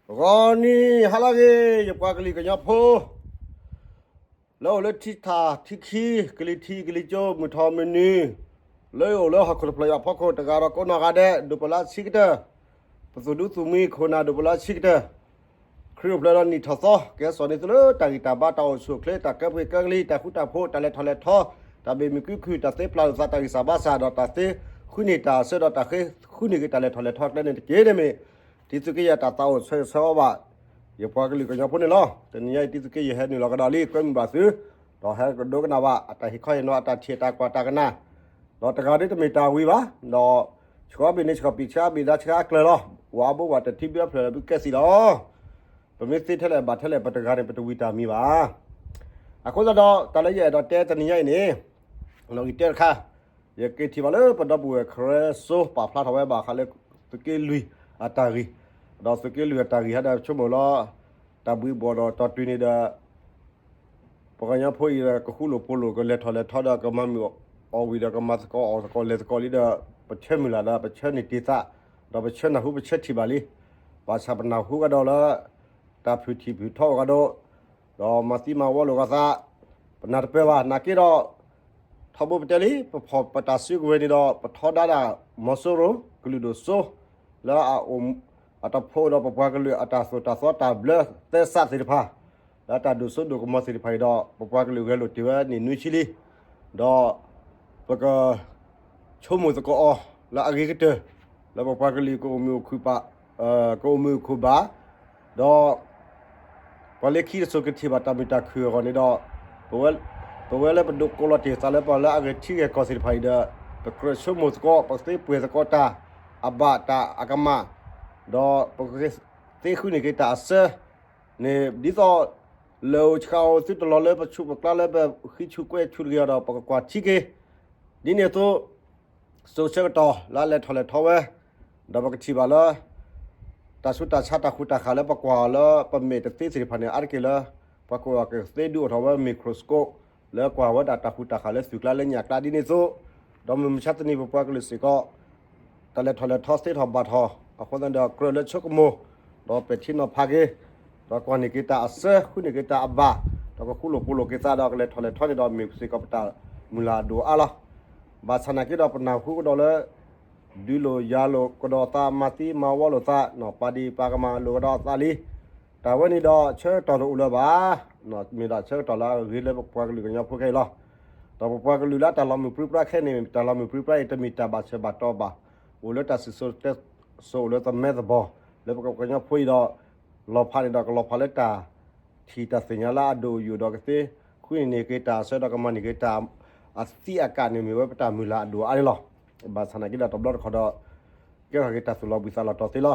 ဂီၤနံၤဟါလၢအဂ့ၤ ယပှၤကလုာ်ကညီဖိ လၢအိၣ်လၢထံထးထံခံ ကလံၤထံးကလံၤကၠိ မုၢ်ထီၣ်မုၢ်နုာ် လၢအိၣ်လၢဟီၣ်ခိၣ်တဖျၢၣ်အဖီခိၣ် တဂၤဒီးကိးနီၢ်ဂၤဒဲး ဒိၣ်ပလၢဆံကတၢၢ်, ပသူၣ်ဒူသးမုာ်ခိၣ်နၢ် ဒိၣ်ပလၢဆံကတၢၢ်, ခရံာ်အိၣ်ဖျဲၣ်ဒီးနံၣ်ထီၣ်သီ ကဟဲစိာ်န့ၢ်သုလၢတၢ်ဂံၢ်တၢ်ဘါ တၢ်အိၣ်ဆူၣ်အိၣ်ချ့ တၢ်ကဲပှ့ၤကဲကလံၤ တၢ်ဃူတၢ်ဖိး တၢ်လဲၤထီၣ်လဲၤထီ တၢ်ဘၣ်မုာ်ကုခုၣ် တၢ်သ့ပျၢ်လိာ်သး တၢ်ဂံၢ်စၢ်ဘါစၢ် ဒီးတၢ်သ့ဃုန့ၢ်တၢ်အဆၢ ဒီးတၢ်ဃ့ဃုန့ၢ်က့ၤတၢ်လဲၤထီၣ်လဲၤထီကျဲန့ၣ်တက့ၢ်န့ၣ်မ့ၢ် တံသုးက့ယဲၢ်တၢ်သးအိၣ်ဆၢဂ့ၤဆၢဝါဘၣ် ယပှၤကလုာ်ကညီဖိန့ၣ်လီၤ. တနံၤညါအံၤ တံသုးက့ယဲၢ်ဟဲနုာ်လီၤကဒီးလံ ကွဲမုာ်ဘၣ်သု, ဒီးဟဲကဒိကနၣ်ဘၣ် အတၢ်ဟ့ၣ်ခီဟ့ၣ်နီၤ အတၢ်ထံၣ်အတၢ်ကွၢ်တၢ်ကနၣ်, ဒီးတဂၤဒ်တမ့ၢ်တၢ်ဝံၤဘၣ်, ဒီးဆှီဘ့ၣ်န့ၣ် ဆှီဘ့ၣ်ဆှါဘ့ၣ်ဒါဆှါအကျၢၤလီၤ. ဝၤအဘိဝၤတထံဘုအဖျၢၣ်လၢဘုကဲသံလီၤ. ပမ့ၢ်သ့ထဲလဲၣ်ဘၣ်ထဲလဲၣ် ပတဂၤန့ၣ် ပတဝံၤတၢ်မံၤဘၣ်. အဃိသတးဒီး တၢ်လၢယအဲၣ်ဒိးတဲတနံၤညါအံၤန့ၣ် နီၣ်ဂံၢ်တၢတခါ ယက့ၤထံၣ်ဘၣ်လၢပဒီပုၢ်ဝဲၢ်ခရၢစိ ပာ်ဖျါထီၣ်ဝဲဘၣ်ဃးလၢ သုးက့လွံၢ်အတၢ်ဂ့ၢ်, ဒီးသုးက့လွံၢ်အတၢ်ဂ့ၢ်ဟဲဒီးဆိကမိၣ်လီၤ. တၢ်ဘှံးဘှီၣ်ဒီးတီၤတုၤန့ၣ်ဒီး ပှၤကညီဖိအံၤဒီး ကဃူလိာ်ဖိးလိာ် ကလဲၤထီၣ်လဲၤထီဒီး ကမၤမုာ်အီၣ်ဝံၤဒီး ကမၤသကိးအီၣ်သကိးလဲၤသကိးလံဒီး ပဆၢမုၢ်လၢ်ဒီး ပဆၢန့ၢ်တ့ၢ်သး, ဒီးပဆၢနၢ်ဟူပဆၢထံၣ်ဘၣ်လံ. ဘၣ်ဆၣ်ပနၢ်ဟူကဒီးလၢ တၢ်ဖုၣ်ထံၣ်ဖုၣ်ထီအိၣ်ကဒီး ဒီးမၤသံမၤဝီလိာ်ကသး, ပနၢ်တပၢၢ်ဘၣ်. နာ်က့ဒီး ထီဘိပတဲလံ ပဖီၣ်ပတၢ်စုကဝဲၤန့ၣ်ဒီး ပထီဒါဒၣ်မီၤစိရိၤ ကလုာ်ဒိၣ်စိ လၢအအိၣ် အတဖီဒီးပပှၤကလုာ်အတၢ်သိၣ်တၢ်သီတၢ်ဘျၢသဲစးသ့ၣ်တဖၣ်, လၢတၢ်ဒိၣ်စိဒိၣ်ကမီၤသ့ၣ်တဖၣ်အံၤဒီး ပပှၤကလုာ်ဂဲၤလိာ်တ့ၢ်ဝဲန့ၣ်နွံဆံလံ. ဒီး ပက ဆိကမိၣ်သကိးအီၤ လၢအဂ့ၤကတၢၢ် လၢပပှၤကလုာ်ကအိၣ်မုာ်အိၣ်ခုၣ်ဘၣ်, ကအိၣ်မုာ်အိၣ်ခုၣ်ဘၣ်, ဒီး ပှၤလၢခံတစိၤကထံၣ်ဘၣ်တၢ်မုာ်တၢ်ခုၣ်အဂီၢ်န့ၣ်ဒီး ပဝဲ ပဝဲလၢပဒိးကိးလီၤတ့ၢ်သးလၢပှၤလၢအဂဲၤထံဂဲၤကီၢ်သ့ၣ်တဖၣ်အံၤဒီး ပကြၢးဆိကမိၣ်သကိး ပကသ့ပှဲၤသကိးတၢ်အဘၣ်တၢ်အကမၣ်, ဒီးပကသ့ဃုန့ၢ်က့ၤတၢ်အဆၢန့ၣ် ဒ်သိး လၢအိၣ်ဆှးအိၣ်သုတလီၤလၢပဆူးပကျါလၢပဃံဆူးကွဲဆူးတဂ့ၤအီၤဒီး ပကကွၢ်ထံက့ၤ ဒ်န့ၣ်အသိး စိၤဆၢကတီၢ်လၢအလဲၤထီၣ်လဲၤထီဝဲ, ဒီးပကထံၣ်ဘၣ်လၢ တၢ်ဆူးတၢ်ဆါတၢ်ဃူတၢ်ဃာ်လၢပကွၢ်အီၤလၢပမဲာ်တသ့သ့ၣ်တဖၣ်န့ၣ် အါတက့ၢ်လၢ ပှၤကအိၣ်ကသ့ဒုးအိၣ်ထီၣ်ဝဲ microscope လၢကွၢ်ဝဲဒၣ်တၢ်ဃူတၢ်ဃာ်လၢသုးကျါလၢညၣ်ကျါဒ်န့ၣ်အသိး, ဒီးမုၢ်မဆါတနံၤပပှၤကလုာ်စ့ၢ်ကီး တၢ်လဲၤထီၣ်လဲၤထီသ့ထီၣ်ဘၣ်ထီၣ် အဃိသတးဒီးကြၢးလၢဆိကမိၣ်, ဒီးပဲာ်ထံနီၤဖးက့ၤ, ဒီးကွၢ်န့ၢ်က့ၤတၢ်အဆၢ ဃုန့ၢ်က့ၤတၢ်အဘၣ်, ဒီးကဃူလိာ်ဖိးလိာ်က့ၤသးဒီးကလဲၤထီၣ်လဲၤထီန့ၣ်ဒီးမ့ၢ်စ့ၢ်ကီးပတၢ်မုၢ်လၢ်အဒိၣ်အါလီၤ. ဘၣ်ဆၣ်နာ်က့ဒီးပနၢ်ဟူကဒီးလၢ ဒုးလိာ်ယၤလိာ်ကဒီးသး မၤသံမၤဝီလိာ်သး ပာ်ဒံးပာ်ကမၣ်လိာ်ကဒီးသးလံ. တၢ်ဝဲန့ၣ်ဒီးဆၢကတီၢ်တအိၣ်လၢၤဘၣ်, မ့ၢ်ဒၣ်ဆၢကတီၢ်လၢအဂ့ၤလၢပပှၤကလုာ်ကညီဖိခဲအံၤလီၤ. ဒီးပပှၤကလုာ်လၢအတၢ်လီၤမုၢ်ပြံပြါခဲအံၤန့ၣ် တၢ်လီၤမုၢ်ပြံပြါအံၤ တမ့ၢ်တၢ်ဘၣ်ဆၢဘၣ်တီဘၣ်, အိၣ်လၢတၢ်စံၣ်စိၤတဲစိၤ အိၣ်လၢသမၢသဘီၣ် လၢပကညီဖိအံၤဒီး လီၤဖးန့ၣ်ဒီးကလီၤဖးလၢတၢ်ထံၣ်တၢ်သ့ၣ်ညါလၢအဒိၣ်အယိာ်ဒီးကသ့ ဃုန့ၢ်က့ၤတၢ်အဆၢဒီးကမၤန့ၢ်က့ၤတၢ်အသံအကၣ်န့ၣ် မ့ၢ်ဝဲပတၢ်မုၢ်လၢ်အဒိၣ်အါန့ၣ်လီၤ. ဘၣ်ဆၣ်နာ်က့ဒီးတဘျီတခီၣ်ဒီး ကဲထီၣ်က့ၤတၢ်သူၣ်လီၤဘှံးသးလီၤတီၤသ့လီၤ.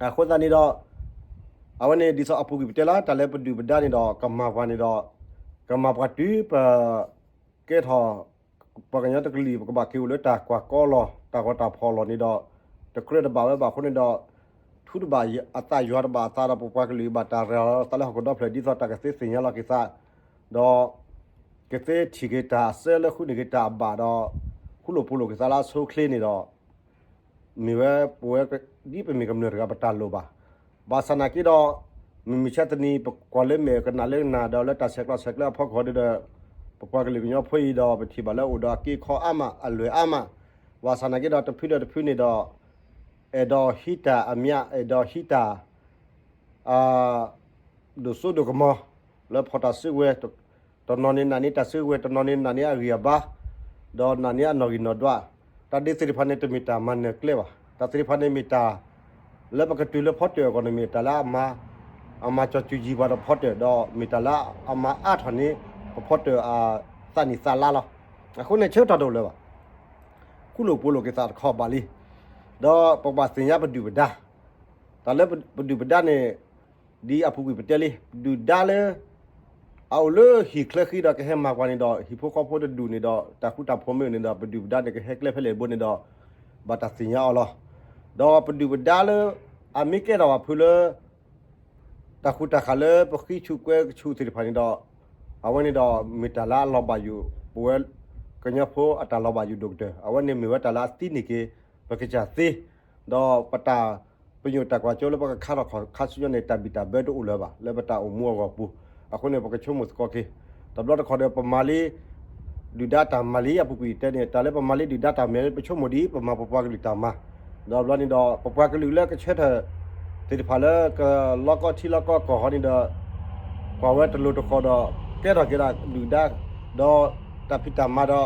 အဃိသတးန့ၣ်ဒီး အဝဲန့ၣ်ဒ်သိးအပူၤကွံာ်ပတဲလီၤ တၢ်လၢပဒုၣ်ပဒါန့ၣ်ဒီး ကမၤပှၤန့ၣ်ဒီး ကမၤပှၤတုၤပ ကဲထီၣ် ပှၤကညီတကလုာ် ပကဘၣ်က့ၤအိၣ်လၢတၢ်ကွၢ်ကီလီၤ တၢ်ဂီၤတၢ်ဖီၣ်လီၤန့ၣ်ဒီး တကြၢးတဘၣ်ဝဲဘၣ်အဃိန့ၣ်ဒီး ထူတဘၣ်အသးယွၤတဘၣ်အသးဒီး ပပှၤကလုာ်ဘၣ်တၢ်ရဲၣ်လီၤသးလၢဟီၣ်ခိၣ်ဒီဖျၢၣ် ဒ်သိးတၢ်ကသ့သ့ၣ်ညါလီၤက့ၤသး ဒီး ကသ့ထံၣ်က့ၤတၢ်အဆၢလၢဃုန့ၢ်က့ၤတၢ်အဘၣ်ဒီး ဃူလိာ်ဖိးလိာ်က့ၤသးလၢအဆိအချ့န့ၣ်ဒီး မ့ၢ်ဝဲပဝဲ ဒ်ပမ့ၢ်ကမျၢၢ်တဂၤပတၢ်လိၣ်ဘၣ်. ဘၣ်ဆၣ်နာ်က့ဒီး မုၢ်မဆါတနံၤ ပကွၢ်လၢမဲာ်ကနၣ်လၢနၢ်ဒီး လၢတၢ်ဆဲးကျိးဆဲးကျၢအဖီခိၣ်ဒီး ပပှၤကလုာ်ကညီဖိအံၤဒီး ပထံၣ်ဘၣ်လၢအိၣ်ဒီးအက့အခီအါမး အလွဲၢ်အါမး. ဘၣ်ဆၣ်နာ်က့ဒီး တဖုဒီးတဖုန့ၣ်ဒီး အဲၣ်ဒိးဟံးတၢ်အမြတ် အဲၣ်ဒိးဟံးတၢ် ဒိၣ်စိဒိၣ်ကမီၤ လၢဖီၣ်တၢ်စုကဝဲၤ တနီၤန့ၣ်နာ်န့ၢ်တၢ်စုကဝဲၤ တနီၤန့ၣ်နာ်န့ၢ်အဂံၢ်အဘါ ဒီးနာ်န့ၢ်အနီၣ်ဂံၢ်နီၣ်ဒွး တၢ်ဒ်သ့ၣ်တဖၣ်န့ၣ် တမ့ၢ်တၢ်မၤနၢၤကျဲဘၣ်. တၢ်သ့ၣ်တဖၣ်န့ၣ်မ့ၢ်တၢ် လၢပကတုၤလၢဖီတၢၣ်အဂီၢ်န့ၣ် မ့ၢ်တၢ်လၢအမၤ အမၤကၠီၤစုၤယံၤပှၤဒီးဖီတၢၣ် ဒီးမ့ၢ်တၢ်လၢအမၤအါထီၣ်န့ၢ် ပဖီတၢၣ်အသးနံၣ်သးလါလီၤ. အဃိန့ၣ်ဆၢကတီၢ်တအိၣ်လၢၤဘၣ်. ဃူလိာ်ဖိးလိာ်က့ၤသးတခီဘၣ်လံ. ဒီးပကဘၣ်သ့ၣ်ညါပဒုၣ်ပဒါ တၢ်လၢပဒုၣ်ပဒါန့ၣ် ဒ်အပူၤကွံာ်ပတဲလံ ပဒုၣ်ဒါလၢ အအိၣ်လၢဟံၣ်ချၢဃံဒီးကဟဲမၤပှၤန့ၣ်ဒီး ဟံၣ်ဖိဃီဖိတဒူၣ်န့ၣ်ဒီး တၢ်ဃူတၢ်ဖိးမ့ၢ်အိၣ်န့ၣ်ဒီး ပဒုၣ်ပဒါန့ၣ်ကဟဲကျဲဖဲလဲၣ်ဘိန့ၣ်ဒီး ဘၣ်တၢ်သ့ၣ်ညါအီၤလီၤ. ဒီးပဒုၣ်ပဒါလၢ အမ့ၢ်ကဲထီၣ်ဘၣ်ဖုးလၢ တၢ်ဃူတၢ်ဃာ်လၢပဃံဆူးကွဲဆူးသ့ၣ်တဖၣ်န့ၣ်ဒီး အဝဲန့ၣ်ဒီးမ့ၢ်တၢ်လၢအလီၤဘၣ်ယိၣ် ပဝဲကညီဖိအတၢ်လီၤဘၣ်ယိၣ်ဒိၣ်ကတၢၢ် အဝဲန့ၣ်မ့ၢ်ဝဲတၢ်လၢအသံန့ၢ်က့ၤ ပကစၢ်သ့ ဒီးပတၢ် ပညိၣ်တၢ်ကွၢ်စိလၢပကခါထီၣ်ခီၣ်ခါဆူညါန့ၣ် တၢ်ဘံၣ်တၢ်ဘၢတအိၣ်လၢၤဘၣ် လၢပတၢ်အိၣ်မူအဂီၢ်ပူၤ, အဃိန့ၣ် ပကဆိကမိၣ်သကိးက့ၤ, တဘျီတခီၣ်ဒီးပမၤလံ ဒုၣ်ဒါတၢ်မၤလံအပူၤကွံာ်တဲန့ၣ် တၢ်လၢပမၤလံဒုၣ်ဒါတၢ်မၤန့ၣ် ပဆိကမိၣ်ဒ်ပမၤပပှၤကလုာ်တၢ်မၤ, ဒီးဘျီန့ၣ်ဒီး ပပှၤကလုာ်လၢကဆၢထၢၣ်သ့ၣ်တဖၣ်လၢကလီကီထံလီကီကီၢ်ဟီန့ၣ်ဒီး ကွၢ်ဝဲတလိၤတဃီၤဒီး ကဲထီၣ်က့ၤဒၣ်ဒုၣ်ဒါ ဒီးတၢ်ဖံးတၢ်မၤဒီး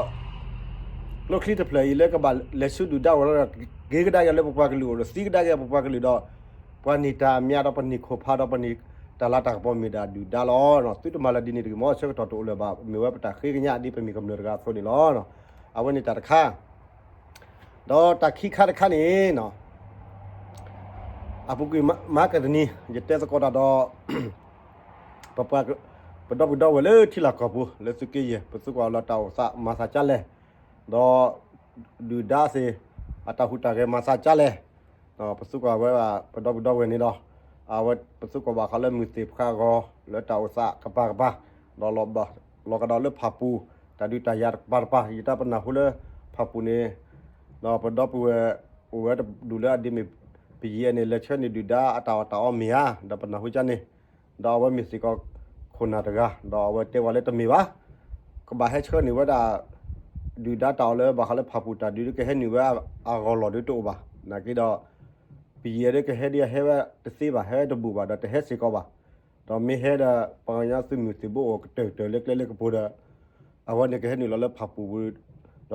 ကျိချံတဖျၢၣ်အံၤလၢကဘၣ်လဲၤဆူဒုၣ်ဒါဝဲလီၤဒီး က့ၤကဒါက့ၤလၢပပှၤကလုာ်အိၣ်ဒီးသံကဒါက့ၤပပှၤကလုာ်ဒီး ပှၤန့ၢ်တၢ်အမြတ်ဒီးပန့ၢ်ခိၣ်ဖးဒီးပန့ၢ်တၢ်လၤတၢ်ကပီၤမ့ၢ်ဒၣ်ဒုၣ်ဒါလီၤ. သုတမၤလၢၤဒ်န့ၣ်တဂ့ၤ မ်ဆၢကတီၢ်တအိၣ်လၢၤဘၣ် မ့ၢ်ဝဲပတၢ်ဃ့ကညးဒ်ပမ့ၢ်ကမျၢၢ်တဂၤအသိးန့ၣ်လီၤ. အဝဲန့ၣ်တၢ်တခါ ဒီးတၢ်ခံခါတခါန့ၣ် အပူၤကွံာ်မဟါကတနံၤ ယတဲသကိးတၢ်ဒီး ပပှၤ ပဒီပုၢ်ဒီဝဲၢ်လၢထံလီၢ်ကီၢ်ပူၤ လၢသုးက့ယဲၢ် ပသုကွၢ်လီၤတၢ်အိၣ်သးမၤသးကၢ်လဲၣ်, ဒီးဒုၣ်ဒါသ့ၣ် အတၢ်ဟူးတၢ်ဂဲၤမၤသးကၢ်လဲၣ်, ပသုကွၢ်ဝဲ ပဒီပုၢ်ဒီဝဲၢ်န့ၣ်ဒီး အဝဲပသုကွၢ်ဘၣ်ဃးလၢမုၢ်သ့ၣ်ဖျါဂီၤ လၢတၢ်အိၣ်သးကပၤကပၤ, ဒီးလီၤကဒီးလၢဖၣ်ပူၤ တၢ်ဒုးတၢ်ယၤကပၤတပၤ ယတၢ်ပနၢ်ဟူလၢ ဖၣ်ပူၤန့ၣ် ဒီးပဒီပုၢ်ဝဲၢ် အိၣ်ဝဲတဒူၣ်လၢအဒ့မ့ၢ် ပယံၤန့ၣ် လဲၤဆှၢန့ၢ်ဒုၣ်ဒါအတၢ်အီၣ်တၢ်အီမ့ၢ်ဧါ, ဒီးပနၢ်ဟူကန့ၣ်, ဒီးအဝဲမ့ၢ်စ့ၢ်ကီး ခိၣ်နၢ်တဂၤ ဒီးအဝဲတဲဝဲလၢတမ့ၢ်ဘၣ်, ကဘၣ်ဟဲဆှၢန့ၢ်ဝဲဒၣ် ဒုၣ်ဒါတၢ်အီၣ်လၢဘၣ်ဃးလၢဖၣ်ပူၤတၢ်ဒုး ကဟဲနုာ်ဝဲအဂီၢ်လီၢ်ဒုးတအိၣ်ဘၣ်, နာ်က့ဒီး ပယံၤဒုးကဟဲဒ်အဟဲဝဲတသ့ဘၣ် ဟဲတဘူၣ်ဘၣ် ဒီးတဟဲစ့ၢ်ကီးဘၣ်, ဒီးမ့ၢ်ဟဲဒီး ပှၤကညီသုးမုၢ်သံၣ်ဘိအိၣ်ကတၢၢ်ကတၢၢ်လၢကျဲလၢကပူၤဒီး အဝဲန့ၣ်ကဟဲနုာ်လီၤလၢဖၣ်ပူၤဝံၤ ဒီ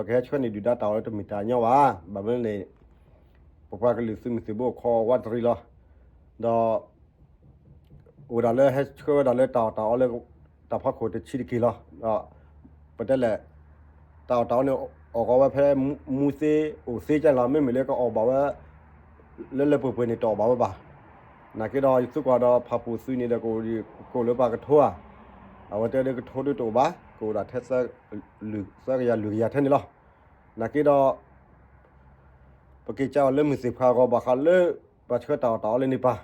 းကဟဲဆှၢန့ၢ်ဒုၣ်ဒါတၢ်အီၣ်လၢတမ့ၢ်တၢ်ညီဘၣ်, ဘၣ်မနုၤန့ၣ် ပပှၤကလုာ်သုးမုၢ်သံၣ်ဘိအိၣ်ခိးဝးတရံးလီၤ, ဒီး အိၣ်ဒၣ်လၢဟဲဆှၢဝဲဒၣ်လၢတၢ်အီၣ်တၢ်အီလၢ တၢ်ဖီခိၣ်တဆံးတက့ၢ်လီၤ, ဒီး ပတဲလဲၣ် တၢ်အီၣ်တၢ်အီန့ၣ် အီၣ်ကီးဝဲဖဲမူသ့အိၣ်သ့ကၢ်လီၤ, မ့မ့ၢ်လၢကအီၣ်ဘၣ်ဝဲ လၢလၢပှဲၤပှဲၤန့ၣ်တအီၣ်ဘၣ်ဝဲဘၣ်, နာ်က့ဒီးယသံကွၢ်ဒီးဖၣ်ပူၤသုးန့ၣ်ဒီး ကအိၣ်လၢပှၤကထိဧါ, အဝဲတဲဒၣ်ကထိဒုးတအိၣ်ဘၣ်, ကအိၣ်ဒၣ်ထဲ သၢကယၤလွံၢ်ကယၤထဲန့ၣ်လီၤ, နာ်က့ဒီး ပက့ၤကးအီၤလၢမုၢ်သ့ၣ်ဖျါဂီၤဘၣ်ဃးလၢ ပှၤဆှၢတၢ်အီၣ်တၢ်အီလၢန့ၣ်ပၢ်,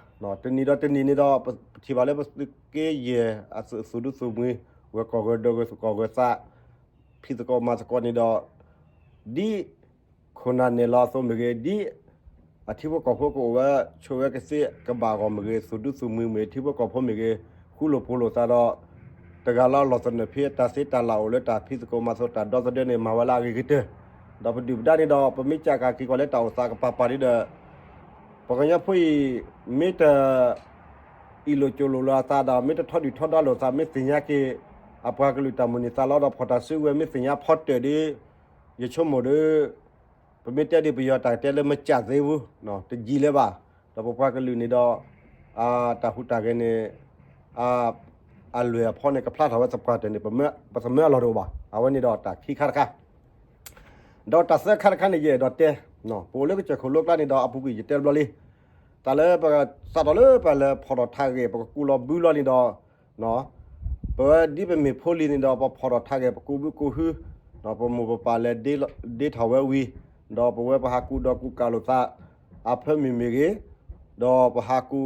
တနံၤဒီးတနံၤန့ၣ်ဒီး ပထံၣ်ဘၣ်လၢပသုးက့ယဲၢ်အသုးဒူသုးမုၢ် ဂၢၢ်ကီၢ်ဂၢၢ်ဒိၣ်ဂၢၢ်ကီၢ်ဂၢၢ်သး ဖံးသကိးမၤသကိးန့ၣ်ဒီး ဒ်ခိၣ်နၢ်နဲၣ်လီၤအသိးမ့ၢ်ဂ့ၤ, ဒ်အထံဖိကီၢ်ဖိကအိၣ်ဝဲဆိးဝဲကသ့ကဘၣ်အဂီၢ်မ့ၢ်ဂ့ၤ, သုးဒူသုးမုၢ်မ့ၢ်ဂ့ၤ, ထံဖိကီၢ်ဖိမ့ၢ်ဂ့ၤ, ဃူလိာ်ဖိးလိာ်သးဒီး တဂၤလၢအလီၢ်သနၢၣ်ဖဲတၢ်သ့တၢ်လၢ်အိၣ်လၢတၢ်ဖံးသကိးမၤသကိးတၢ်ဒီသဒၢန့ၣ် မၤဝဲလၢအဂ့ၤကတၢၢ်, ဒီးပဒုၣ်ပဒါန့ၣ်ဒီး ပမ့ၢ်ကးကးက့ၤကွၢ်လၢတၢ်အိၣ်သးကပၤပၤဒ်ဒီး ပှၤကညီဖိအံၤ မ့ၢ်တ အ့ၣ်လိာ်ကၠိလိာ်လိာ်အသးဒီး မ့ၢ်တထီဒုၣ်ထီဒါလိာ်သး မ့ၢ်သ့ၣ်ညါက့ၤ အပှၤကလုာ်တၢ်မိၣ်န့ၢ်သးလီဒီး ဖီၣ်တၢ်စုကဝဲၤ မ့ၢ်သ့ၣ်ညါဖီတၢၢ်ဒီး ယဆိကမိၣ်ဒီး ပမ့ၢ်တဲဒ်ပယီၤတၢ်တဲလၢ မကျသေးဘူး, တယံာ်လၢၤဘၣ်, ဒီးပပှၤကလုာ်န့ၣ်ဒီး တၢ်ဟူးတၢ်ဂဲၤန့ၣ် အလွဲၢ်အဖီန့ၣ် ကဖျါထီၣ်ဝဲသပှၢ်တၢၢ်န့ၣ် ပသမၢအလီၢ်တအိၣ်ဘၣ်. အဝဲန့ၣ်ဒီးတၢ်ခံခါတခါ ဒီးတၢ်သၢခါတခါန့ၣ် ယအဲၣ်ဒိးတဲ, ပအိၣ်လၢကစၢၢ်ခိၣ်လိကျါန့ၣ်ဒီး အပူၤကွံာ်ယတဲတဘျီလံ, တၢ်လၢပစးထီၣ်လၢပလဲၤဖီၣ်ထီၣ်ထးဂဲၤ ပကကူးလီၤဘုလီၤန့ၣ်ဒီး ပဝဲဒ်ပမ့ၢ်ဖိလံၤန့ၣ်ဒီး ပဖီၣ်ထီၣ်ထးဂဲၤ ပကူးဘုကူးဟု, ပမိၢ်ပပၢ်လဲၤဒ့ထီၣ်ဝဲဝံၤ, ဒီးပဝဲပဟးကူးဒီးကူးကးလိာ်သး အဖၢမုၢ်မ့ၢ်ဂ့ၤ, ဒီးပဟးကူး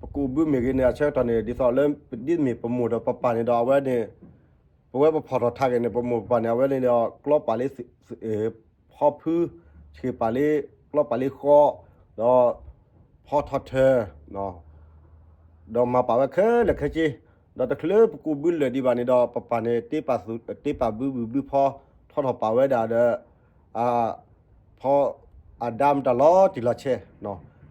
ပကူးဘုမ့ၢ်ဂ့ၤန့ၣ် အဆၢကတီၢ်န့ၣ် ဒ်သိးလၢ ဒ်မ့ၢ်ပမိၢ်ဒီးပပၢ်န့ၣ်ဒီး အဝဲန့ၣ် ပဝဲပဖီၣ်ထီၣ်ထးဂဲၤန့ၣ် ပမိၢ်ပပၢ်န့ၣ် အဝဲန့ၣ်ဒီး ကျီပာ်လံ ဖီဖု, ဆှ့ပာ်လံ, ကျီပာ်လံဃီ, ဒီးဖီထီၣ်ထၢၣ် ဒီးမၤပာ်ဝဲခဲလၢာ်ခဲဆ့, ဒီးတချုးလၢပကူးဘုလၢာ်ဒံးဘၣ်န့ၣ်ဒီး ပပၢ်န့ၣ် တ့ပာ်ဘုဘုၣ်ဘုဖီ ထီထီၣ်ပာ်ဝဲဒၣ်ဒီး ဖီအဒါမတၤလီၤတံၢ်လီၤဆဲး,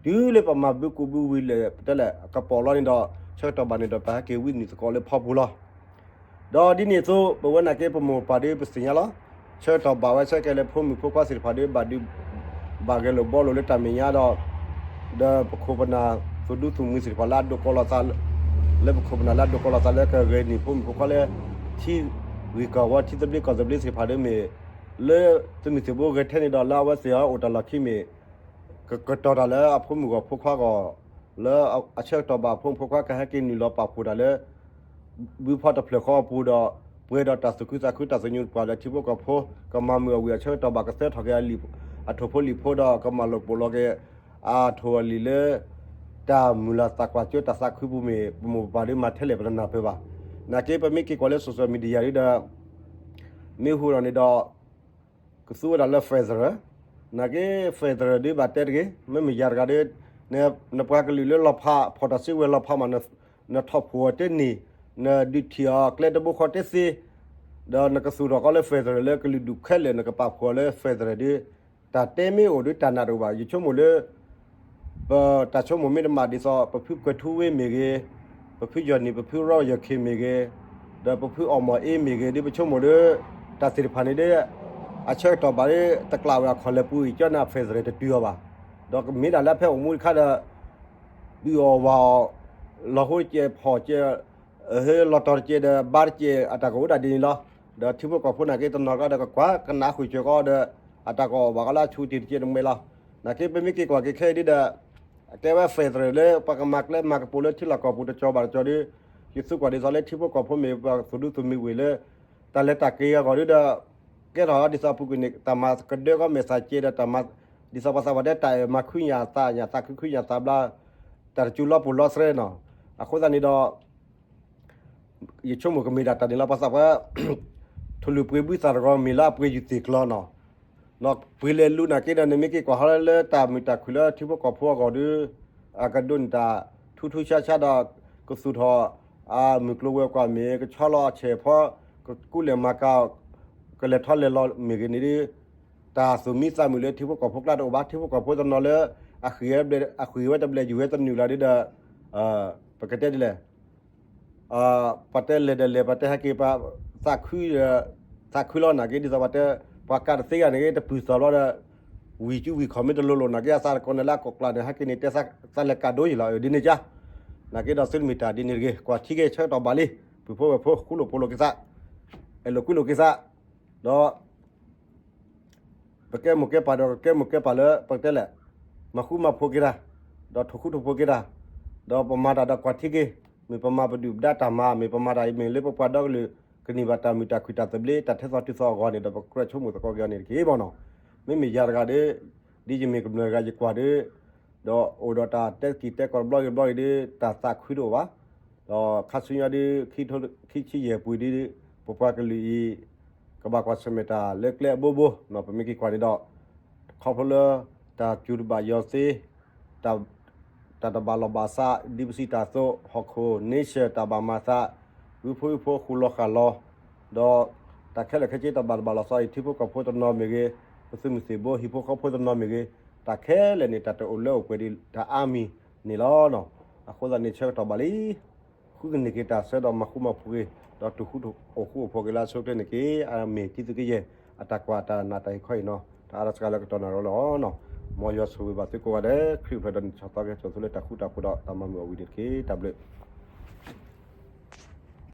တုၤလၢပမၤဘုကူးဘုဝံၤလၢာ် ပတဲလဲၣ် ကပီၤလီၤန့ၣ်ဒီး ဆၢကတီၢ်ဘၣ်န့ၣ်ဒီး ပဟဲက့ၤဝံနုာ်သကိးလၢဖီပူၤလီၤ. ဒီးဒ်န့ၣ်အသိး ပဝဲနာ်က့ပမိၢ်ပပၢ်ဒီးပသ့ၣ်ညါလီၤ. ဆၢကတီၢ်ဘၣ်ဝဲဆၢကဲလၢဖိမုၣ်ဖိခွါသ့ၣ်တဖၣ်ဒီး ဘၣ်ဒုး ဘၣ်ဂဲၤလိာ်ဘှီလိာ်လၢတၢ်မဲာ်ညါဒီး ဒီးပခိၣ်ပနၢ် သုးဒူသုးမုၢ်သ့ၣ်တဖၣ်လၢအဒိးကီလီၤသး လၢပခိၣ်ပနၢ်လၢအဒိးကီလီၤသးလၢကဂဲၤနုာ်ဖိမုၣ်ဖိခွါလၢ ထံဂ့ၢ်ကီၢ်ဝီ ထံသဘျ့ကီၢ်သဘျ့သ့ၣ်တဖၣ်ဒီးမ့ၢ် လၢသုးမုၢ်သံၣ်ဘိဂဲၤထဲန့ၣ်ဒီး လၢအဝဲသ့ၣ်အအိၣ်တၢ်လီၢ်ခံမ့ၢ် ကကတီၤတၢ်လၢအဖိမုၣ်ဂီၢ်ဖိခွါဂီၢ် လၢအဆၢကတီၢ်ဘၣ်အဖိမုၣ်ဖိခွါကဟဲက့ၤနုာ်လီၤပာ်ဖှိၣ်တၢ်လၢ ဘုဖီတဖျၢၣ်ဃီအပူၤဒီး ပှဲၤဒီးတၢ်သူၣ်ခုသးခုတၢ်သညူးပှၤလၢထံဖိကီၢ်ဖိ ကမၤမုာ်အဝံၤအဆၢကတီၢ်ဘၣ်ကသၢထီၣ်က့ၤအလံာ် အထိၣ်ဖိလံာ်ဖိဒီးကမၤလိာ်ပိာ်လီၤက့ၤ အထိၣ်အလံာ်လၢ တၢ်မုၢ်လၢ်သးကွၢ်စိတၢ်သးခုပူၤမ့ၢ် ပမိၢ်ပပၢ်ဒီးမၤထဲလဲၣ်ပတနၢ်ပၢၢ်ဘၣ်. နာ်က့ပမ့ၢ်က့ၤကွၢ်လၢ social media ဒီး မ့ၢ်ဟူးဒီးန့ၣ်ဒီး ကသူဝဲဒၣ်လၢ federal နာ်က့ federal ဒီးဘၣ်တဲတဂ့ၤ မ့မ့ၢ်ယၤတဂၤဒီး နပှၤကလုာ်လၢလီၤဖး ဖီၣ်တၢ်စုကဝဲၤလီၤဖးမး, နထီၣ်ဖှိၣ်အီၤတန့ၢ်, နဒုးထံၣ်အီၤကျဲတဘိဃီတသ့, ဒီးနကသူၣ်ထီၣ်ကီးလၢ federal လၢကလုာ်ဒူၣ်ခဲလၢာ် နကပာ်ဖှိၣ်အီၤလၢ federal ဒီး တၢ်တဲမ့ၢ်အိၣ်ဒီးတၢ်နာ်တအိၣ်ဘၣ်. ယဆိကမိၣ်လၢ ပတၢ်ဆိကမိၣ်မ့ၢ်တမၤဒ်သိး ပဖုကွဲၤထူဝ့မ့ၢ်ဂ့ၤ, ပဖုယီၢ်နံၣ် ပဖုရီယီၢ်ခ့မ့ၢ်ဂ့ၤ, ဒီးပဖုအီၣ်မီၢ်အ့မ့ၢ်ဂ့ၤ ဒ်ပဆိကမိၣ်ဒီး တၢ်သ့ၣ်တဖၣ်န့ၣ်ဒီး အဆၢကတီၢ်ဘၣ်ဒီး တကျးဝဲအခီၣ်လဲၤပူၤအံၤ ကၠီနၢ် federal တတုၤအီၤဘၣ်. ဒီးမ့ၢ်ဒၣ်လၢဖဲအိၣ်မူတခါဒီး ဘုၣ်အီၣ်ဝၤအီၣ်, လီၤဟိတကဲးဖီၣ်ကဲး, လီၤတီၤတကဲးဒီး ဘါတကဲး အတၢ်ကအိၣ်ဒၣ်ဒ်န့ၣ်လီၤ. ဒီးထံဖိကီၢ်ဖိနာ်က့တနီၤကဒီး ကကွၢ်ကနၣ်ဃုာ်စၢၤကီးဒီး အတၢ်ကအိၣ်ဘၣ်ကီးလၢအဆူတံၢ်တကဲးတမှဲလီၤ. နာ်က့ပမ့ၢ်က့ၤကွၢ်က့ၤခဲအံၤဒ်ဒီး တဲဝဲ federal လၢပှၤကမၤကျဲမၤကပူၤလၢထံလီၢ်ကီၢ်ပူၤတကီဘၣ်တကီဒီး ယသူကွၢ်ဒ်သိးလၢထံဖိကီၢ်ဖိမ့ၢ်ပှၤသူၣ်ဒူသူၣ်မံဝ့ၢ်လၢ တၢ်လဲၤတၢ်က့ၤအဂီၢ်ဒ်ဒီး ကဲထီၣ်ဒ်သိးအပူၤကွံာ်န့ၣ် တၢ်မၤကဒၢကီးမဲာ်သၣ်ကဲးဒီးတၢ်မၤ ဒ်သိးပှၤသးပှၢ်တဲတၢ်အဲၣ်မၤခုညၣ်သးညၣ် သးခုခုညၣ်သးဘျါ တၢ်တကၠူလီၤပူၤလီၤသရဲနီၤ. အဃိသတးန့ၣ်ဒီး ယဆိကမိၣ်ကမ့ၢ်ဒၣ်တၢ်န့ၣ်လီၤ ပှၤသးပှၢ် ထူၣ်လုၢ်ပှ့ၤဘုသၣ်တဂီၤမ့ၢ်လၢအပှ့ၤယုၢ်သ့ၣ်ကျီနီၤ. ပှ့ၤလဲၤလူနာ်က့ဒီး နမ့ၢ်က့ၤကွၢ်ဟီလၢတၢ်မုာ်တၢ်ခုၣ်လၢထံဖိကီၢ်ဖိအဂီၢ်ဒီး အကဒိးန့ၢ်တၢ်ထူထူဆါဆါဒီး ကသူၣ်ထီၣ် အမုၢ်ကျိၤဝဲၤကွာ်မ့ၢ် ကဆီလီၤအဆဲးဖီ ကကူးလဲၤမၤကၤ ကလဲၤထီၣ်လဲၤလီၤမ့ၢ်ဂ့ၤန့ၣ်ဒီး တၢ်သူၣ်မံသးမုာ်လၢထံဖိကီၢ်ဖိကျါတအိၣ်ဘၣ်. ထံဖိကီၢ်ဖိတနီၤလၢ အဃ့ၢ်ဝဲတဘျဲၣ်ယူၢ်ဝဲတနုာ်လီၤဒီး ပကတဲဒ်လဲၣ် ပှၤတဲလဲၤဒီးလဲၤ ပှၤတဲဟဲက့ၤ ပှၤသးခု သးခုလီၤနာ်က့ ဒ်သိးပှၤတဲ ပှၤကးတသ့ဂၤန့ၣ်က့ တပုၢ်သီၣ်ဘျီဒီး ဝံၢ်ကူဝံၢ်ခီၣ်မ့ၢ်တလိၤလိၤနာ်က့ အသးတကိးန့ၣ်လၢအကိးကျးန့ၣ် ဟဲက့ၤန့ၣ် တဲသးလဲၤကးဒိယံာ်လီၤ ဒ်န့ၣ်ကါ. နာ်က့ဒီးသုတမ့ၢ်တၢ်ဒ်န့ၣ်တဂ့ၤ ကွၢ်ထံက့ၤဆၢကတီၢ်ဘၣ်လံ ပုၢ်ဖိဝဲၢ်ဖိ ဃူလိာ်ဖိးလိာ်က့ၤသး အဲၣ်လိာ်ကွံလိာ်က့ၤသး ဒီး ပကဲမိၢ်ကဲပၢ်ဒီးကကဲမိၢ်ကဲပၢ်လၢ ပကတဲလဲၣ် မၤဃူမၤဖိးက့ၤတၢ် ဒီးထိၣ်ဃူထိၣ်ဖိးက့ၤတၢ် ဒီးပမၤတၢ်ဒီးကွၢ်ထံက့ၤ မ့ၢ်ပမၤပဒုၣ်ပဒါတၢ်မၤ မ့ၢ်ပမၤတၢ်အံၤမ့ၢ်လၢပပှၤဒီကလုာ် ကန့ၢ်ဘၣ်တၢ်မုာ်တၢ်ခုၣ်တၢ်သဘျ့ တၢ်ထဲသိးတုၤသိးအဂီၢ်န့ၣ်ဒီး ပကြၢးဆိကမိၣ်သကိးက့ၤအီၤန့ၣ်တက့ၢ်မ့ၢ်နီၤ. မ့မ့ၢ်ယၤတဂၤဒီး ဒ်ယမ့ၢ်ကမျၢၢ်တဂၤယကွၢ်ဒီး ဒီးအိၣ်ဒီးတၢ်တဲက့ၤတဲကီးတဘျီဂ့ၤတဘျီဂ့ၤဒီး တၢ်သးခုတအိၣ်ဘၣ်. ဒီးခါဆူညါဒီး ခံဆံယဲၢ်ပူၤဒီး ပပှၤကလုာ်အံၤ ကဘၣ်ကွၢ်ဆၢၣ်မဲာ်တၢ်လၢကျဲအဘိဘိနီၤ ပမ့ၢ်က့ၤကွၢ်န့ၣ်ဒီး ခီဖျိလၢ တၢ်စူၤတဘၣ်ယီၤသ့ တၢ်တဘၣ်လီၢ်ဘၣ်စး ဒ်ပစံးတၢ်အသိး ဟီၣ်ခိၣ် nation တၢ်ဘၣ်မၤသး ဝံဖိဝံဖိဃူလီၤဃာ်လီၤ ဒီး တၢ်ခဲလၢာ်ခဲဆ့တၢ်ဘၣ်တဘၣ်လီၤဆီအံၤ ထံဖိကီၢ်ဖိတနီၤမ့ၢ်ဂ့ၤ ပသုးမုၢ်သံၣ်ဘိ ဟံၣ်ဖိဃီဖိတနီၤမ့ၢ်ဂ့ၤ တၢ်ခဲလၢာ်န့ၣ် တၢ်တအိၣ်လၢအိၣ်ပှဲၤဒံး တၢ်အါမံၤန့ၣ်လီၤ. အဃိသတးန့ၣ်ဆၢကတီၢ်ဘၣ်လံ ဃုကန့ၢ်က့ၤတၢ်ဆၢဒီးမၤဃူမၤဖိးက့ၤ ဒီးတူၢ်ဃူအိၣ်ဃူအိၣ်ဖိးက့ၤလၢအဆိအချ့န့ၣ်က့ၤ အမ့ၢ်တံၤသကိးယဲၢ် အတၢ်ကွၢ်တၢ်နာ်တၢ်အံၤခီအံၤနီၤ တၢ်အါထီၣ်စှၤလၢကတီၢ်နၢ်ရိၤလီၤ. မ်ယွၤဆိၣ်ဂ့ၤဘၣ်သုကိးဂၤဒဲး ခရံာ်အိၣ်ဖျဲၣ်ဒီးနံၣ်ထီၣ်သီကဟဲစိာ်သုလၢတၢ်ဃူတၢ်ဖိးဒီးတၢ်မၤမုာ်အီၣ်ဝံၤန့ၣ်တက့ၢ်. တၢ်ဘျုး